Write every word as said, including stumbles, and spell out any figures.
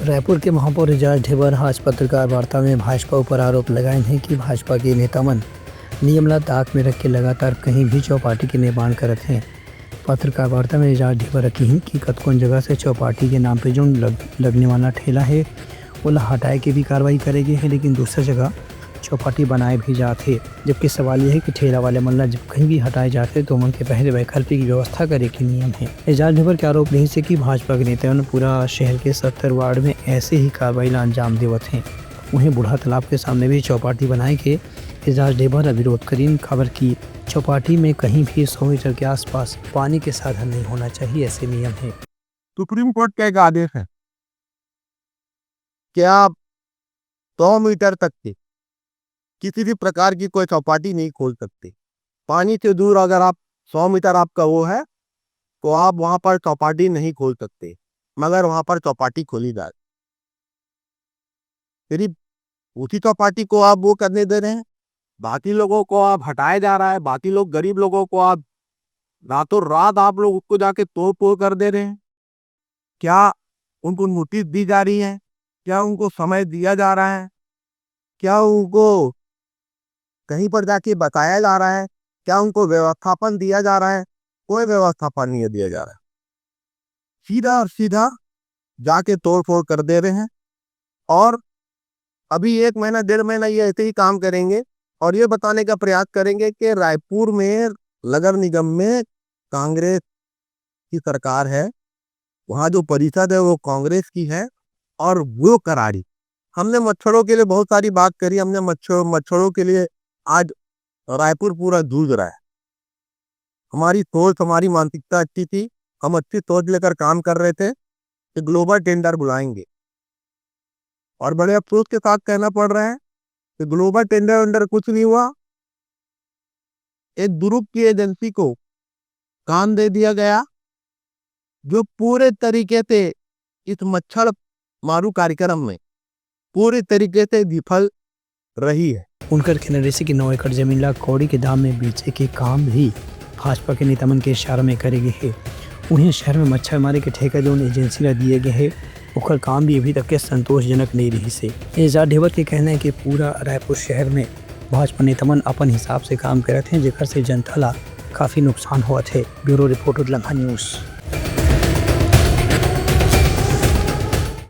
रायपुर के महापौर एजाज ढेबर ह आज पत्रकार वार्ता में भाजपा ऊपर आरोप लगाइन हे कि भाजपा के नेता मन नियम ला ताक में रख के लगातार कहीं भी चौपाटी के निर्माण करत हें। पत्रकार वार्ता में एजाज ढेबर ह किहिन कि कतकोन जगह से चौपाटी के नाम पे जोन लग-, लगने वाला ठेला हे, ओला हटाए के भी कार्रवाई करे गे हे, लेकिन दूसरा जगह चौपाटी बनाए भी जात हे। जबकि सवाल ये हे कि ठेला वाले मन ला जब कहीं भी हटाए जात हे, तो ओमन के पहले वैकल्पिक व्यवस्था करे के नियम हे। एजाज ढेबर के आरोप रहिस हे कि भाजपा के नेता मन पूरा शहर के सत्तर वार्ड में ऐसे ही कार्रवाई ला अंजाम देवत हें। उहें, बूढ़ा तालाब के सामने भी चौपाटी बनाए के एजाज ढेबर ह विरोध करिन, काबर कि चौपाटी में कहीं भी सौ मीटर के आसपास पानी के साधन नहीं होना चाहिए, ऐसे नियम हे। सुप्रीम कोर्ट का एक आदेश है कि आप सौ मीटर तक के किसी भी प्रकार की कोई चौपाटी नहीं खोल सकते। पानी से दूर अगर आप सौ मीटर आपका वो है, तो आप वहाँ पर चौपाटी नहीं खोल सकते, मगर वहाँ पर चौपाटी खोली जा रही। सिर्फ उसी चौपाटी को आप वो करने दे रहे हैं, बाकी लोगों को आप हटाए जा रहा है, बाकी लोग, गरीब लोगों को आप रातों रात आप लोग उसको जाके तोड़ फोड़ कर दे रहे हैं। क्या उनको नोटिस दी जा रही है? क्या उनको समय दिया जा रहा है? क्या उनको कहीं पर जाके बताया जा रहा है? क्या उनको व्यवस्थापन दिया जा रहा है? कोई व्यवस्थापन नहीं दिया जा रहा है। सीधा और सीधा जाके तोड़ फोड़ कर दे रहे हैं। और अभी एक महीना, डेढ़ महीना ये ऐसे ही काम करेंगे और ये बताने का प्रयास करेंगे कि रायपुर में नगर निगम में कांग्रेस की सरकार है, वहाँ जो परिषद है वो कांग्रेस की है और वो करारी। हमने मच्छरों के लिए बहुत सारी बात करी, हमने मच्छर मच्छरों के लिए आज रायपुर पूरा जूझ रहा है। हमारी सोच, हमारी मानसिकता अच्छी थी, हम अच्छी सोच लेकर काम कर रहे थे कि ग्लोबल टेंडर बुलाएंगे, और बड़े अफसोस के साथ कहना पड़ रहा है कि ग्लोबल टेंडर वेंडर कुछ नहीं हुआ। एक दुरुग की एजेंसी को काम दे दिया गया, जो पूरे तरीके से इस मच्छर मारू कार्यक्रम में पूरी तरीके से विफल रही है। उनकर कहना रहिस कि नौ एकड़ जमीन ला कौड़ी के दाम में बेचे के काम भी भाजपा के नेता मन के इशारा में करे गे हे। उहें, शहर में मच्छर मारे के ठेका जोन एजेंसी ला दिए गे हे, ओकर काम भी अभी तक के संतोषजनक नहीं रहिस हे। एजाज ढेबर के कहना है कि पूरा रायपुर शहर में भाजपा नेता मन अपन हिसाब से काम करत हें, जेकर से जनता ला काफी नुकसान होवत हे। ब्यूरो रिपोर्ट, उदलंगा न्यूज़।